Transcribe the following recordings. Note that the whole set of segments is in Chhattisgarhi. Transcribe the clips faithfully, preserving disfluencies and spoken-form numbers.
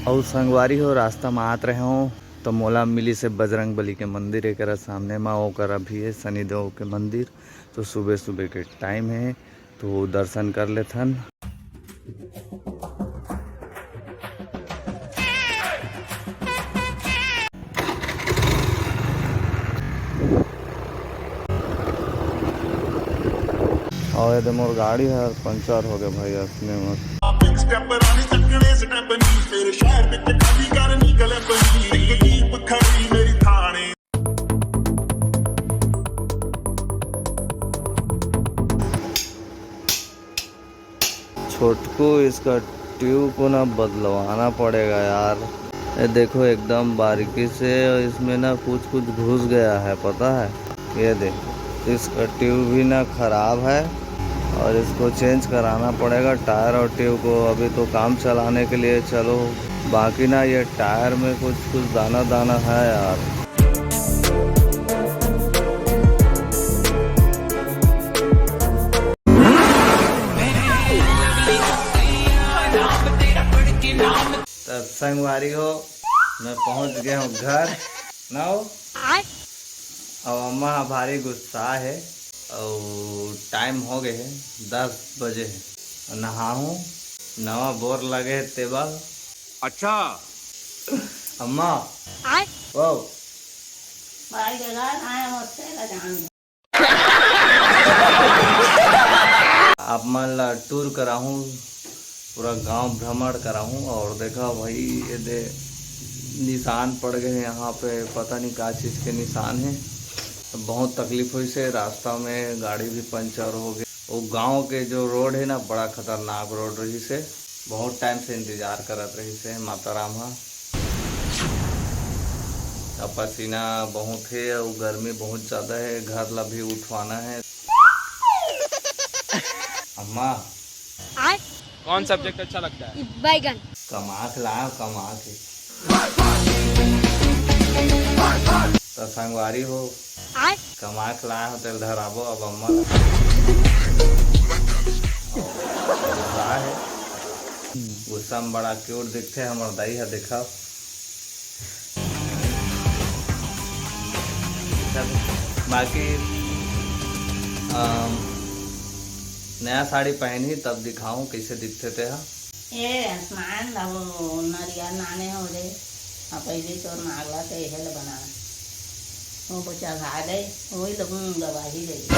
अउ संगवारी हो, रास्ता म आत रहे हो तो मोला मिलिस हे बजरंग बली के मंदिर, एकरा सामने म ओकर अभी हे शनिदेव के मंदिर। तो सुबह सुबह के टाइम हे, तो दर्शन कर लेथन। अउ एदे मोर गाड़ी हर पंचर हो गया भाई, असने मत। छोटकू, इसका ट्यूब को ना बदलवाना पड़ेगा यार। ये देखो, एकदम बारीकी से इसमें ना कुछ कुछ घुस गया है, पता है? ये देखो, इसका ट्यूब भी ना खराब है और इसको चेंज कराना पड़ेगा, टायर और ट्यूब को। अभी तो काम चलाने के लिए चलो, बाकी ना ये टायर में कुछ कुछ दाना दाना है यार। त संगवारी हो, मैं पहुंच गए हूँ घर। ना हो? अब अम्मा भारी गुस्सा है। और टाइम हो गए है, दस बजे है। नहाहूँ, नवा बोर लगे है तेबा। अच्छा। अम्मा। आय। ओ। भाई जगह आया मस्त है, जान दो। आप मन ला टूर कराहूँ, पूरा गांव भ्रमण कराहूँ। और देखा भाई, ये दे निशान पड़ गए हैं यहाँ पे, पता नहीं का चीज़ के निशान है। बहुत तकलीफ हुई से, रास्ता में गाड़ी भी पंचर हो गई। वो गांव के जो रोड है ना, बड़ा खतरनाक रोड रही से। बहुत टाइम से इंतजार करत रही से माता राम हा। अब पसीना बहुत है और गर्मी बहुत ज्यादा है, घर ला भी उठवाना है। अम्मा। आय? कौन सब्जेक्ट अच्छा लगता है? बैगन। कमा के लाओ, कमा के। तो संगवारी हो, आय? कमा के लाए हो तेल धराबो अब अम्मा ला। गुस्सा है। गुस्सा में बड़ा क्यूट दिखते हमर दाई है, देखा। बाकी अम, नया साड़ी पहनी तब दिखाऊं कैसे दिखते थे हा। ए आसमान ला वो नरिया नाने हो रे। आ पहली तोर मागला से हेल बना। वो बचा खा गए, वही लोग गवाही दे।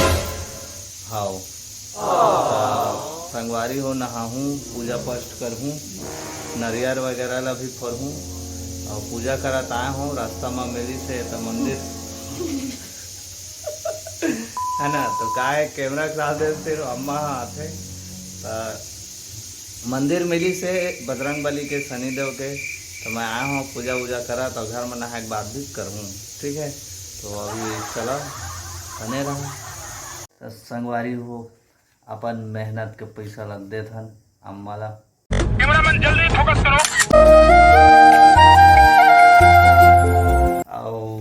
हाओ। त संगवारी हो, नहाहूँ, पूजा पाठ करहूँ, नरियर वगैरह ला भी फोरहूँ। और पूजा करत आए हो, रास्ता में मिली से त मंदिर है ना, तो का है, कैमरा के साथ फिर अम्मा आते। त मंदिर मिली से बजरंग बली के, शनिदेव के, तो मैं आया हूँ पूजा वूजा करा, तो घर में नहाए के बाद भी करूँ, ठीक है। तो अभी चला, बने रहा। तो संगवारी हो, अपन मेहनत के पैसा ला देथन अम्मा ला। कैमरामैन जल्दी फोकस करो। आओ।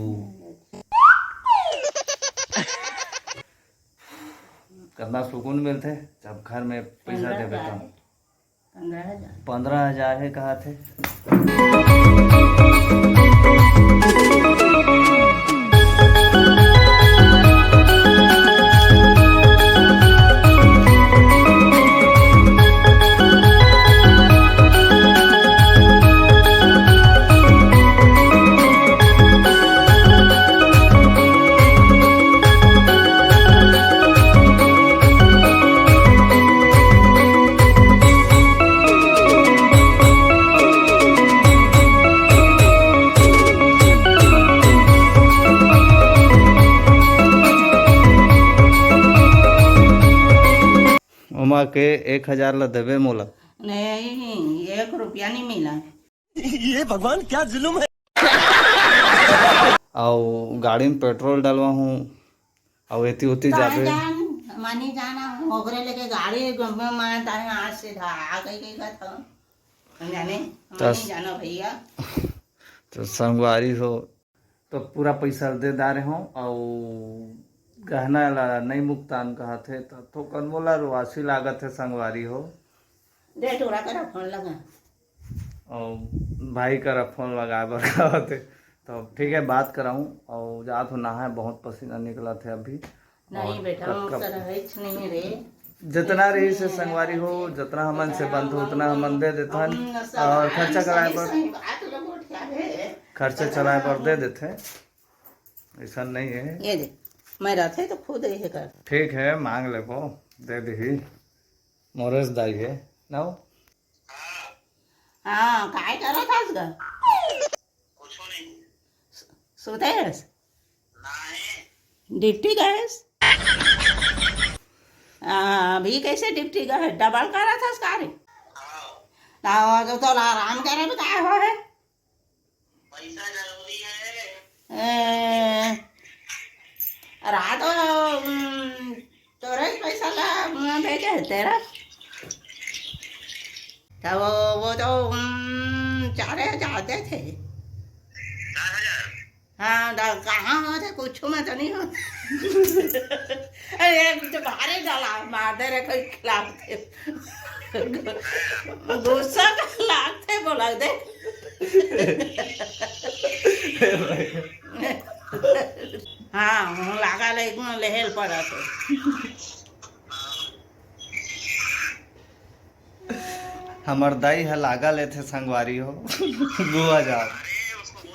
कितना सुकून मिलते जब घर में पैसा देवे तो। पंद्रह हजार। पंद्रह हजार है, कहा थे। ओमा के एक हजार ला देबे मोला। नहीं, एक रुपया नहीं मिला। ये भगवान, क्या जुल्म है। अउ गाड़ी में पेट्रोल डलवा हूँ, अउ एती ओती जाबे। जान, मनी जाना, ओकरे लेके गाड़ी में मार ताहे आज से आ गई, गई का था। जाने, तस- मनी जाना भैया। तो संगवारी हो, तो पूरा पैसा दे डारे हों, अउ गहना ला नहीं मुक्तान कहा थे, तो थोकन मोला रुआसी लागत है संगवारी हो। दे टोरा करा फोन लगा। और भाई करा फोन लगाए बर कहत हे। तो ठीक है, बात कराऊँ। और जात हो नहाए, बहुत पसीना निकलत हे अभी। नहीं और बेटा, कब, हम कब तो रहच नहीं रे। जितना रही से संगवारी हो, जितना हमन से बनथे उतना हमन दे देथन। और खर्चा चलाए बर, खर्चा चलाए बर दे देथे। ऐसा नहीं है। ये दे, मैं रहथे तो खुद ये कर। ठीक है, मांग लेबो, दे देही। मोरेश दाई है ना वो? हाँ, काय करत हस ग? कुछो नहीं। सुते हस? नहीं। ड्यूटी गए हस? आ, अभी कैसे ड्यूटी गए? डबल करत हस का रे? हाँ। तो, तो तोला आराम करे में काय हो है? पैसा जरूरी है। ए, रात को, उम, तोरे पैसा ला, उम, भेजे है तेरा। तो वो, वो तो, उम, चार हजार देथे। चार हजार? हाँ, दा-, कहाँ होथे? कुछ में तो नहीं हो। अरे, एक तो भारी डला मार दे रे, कोई खिलाफ दे। गुस्सा का लागथे बोला दे। हाँ, हूँ लागा ले, लेहेल पड़ा तो। हमर दाई ह लागा लेथे संगवारी हो। दो हजार।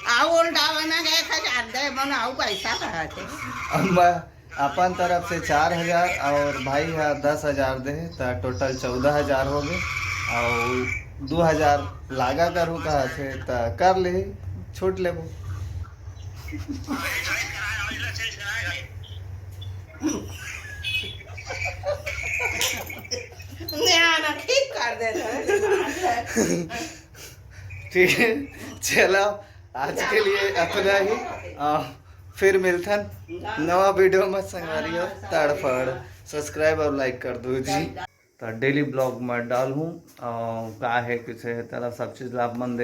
आऊ उल्टा बना के एक हजार दे, मन आऊ पैसा कहा थे। अब मैं अपन तरफ से चार हजार और भाई ह दस हजार दे, त टोटल चौदह हजार हो गए। और दो हजार लागा करू कहा थे, त कर ले, छूट लेबो। ना, ना, ठीक कर देथे। ठीक है, चलो, आज के लिए इतना ही। आ, फिर मिलथन नवा वीडियो में संगवारी हो। तड़फड़, subscribe और like कर दो जी। तो डेली ब्लॉग में डालहूँ, आ, का है, किसे है, तेला सब चीज़ ला आप मन देख